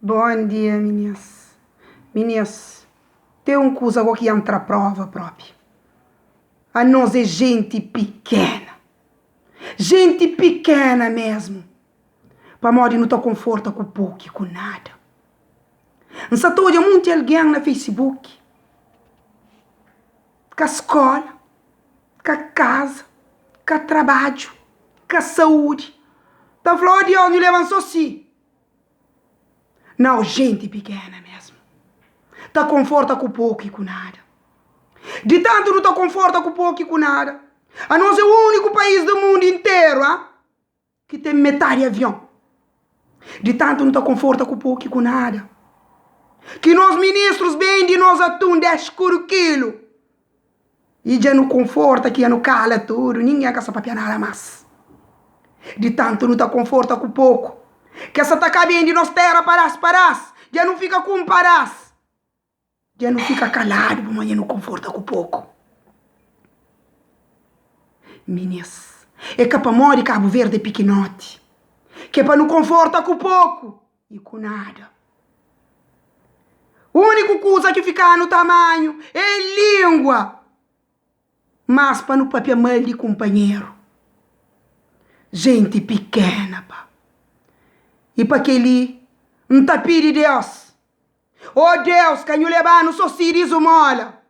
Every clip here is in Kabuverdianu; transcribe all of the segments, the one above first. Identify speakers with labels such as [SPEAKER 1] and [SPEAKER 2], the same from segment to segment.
[SPEAKER 1] Bon dia minis. Minis, ten un kuza go ki N tra prova propi. Anos é jenti pikena. Jenti pikena mesmu. Pamodi nu ta konforta ku poku i ku nada. N sa ta odja munti algen na facebook, ka skola, ka kaza, ka trabadju, ka saúdi, ta fla, oh Deus, nhu leba-m so si. Nau, jenti pikena mesmu. Ta konforta ku poku i ku nada. Di tantu nu ta konforta ku poku i ku nada, anos é úniku país di mundu interu, ah, ki ten metadi avion. Di tantu nu ta konforta ku poku i ku nada, ki nos ministrus bendi nos atun 10 kuru kilu. I dja nu konforta ki dja nu kala tudu, ningen ka sa papia nada mas. Di tantu nu ta konforta ku poku, ke sa ta ka bendi nos tera padas padas, dja nu fika ku un padas. Dja nu fika kaladu pamodi dja nu konforta ku poku. Minis, e ka pamodi Kabu Verdi é pikinoti, ke pa nu konforta ku poku i ku nada. Úniku kuza ki fika-nu tamanhu é língua, mas pa nu papia mal di kunpanheru. Jenti pikena, pa. I pa kel-li, N ta pidi Deus, Ó Deus, ka nhu leba-nu so sidi zumóla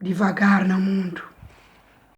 [SPEAKER 1] divagar na mundu.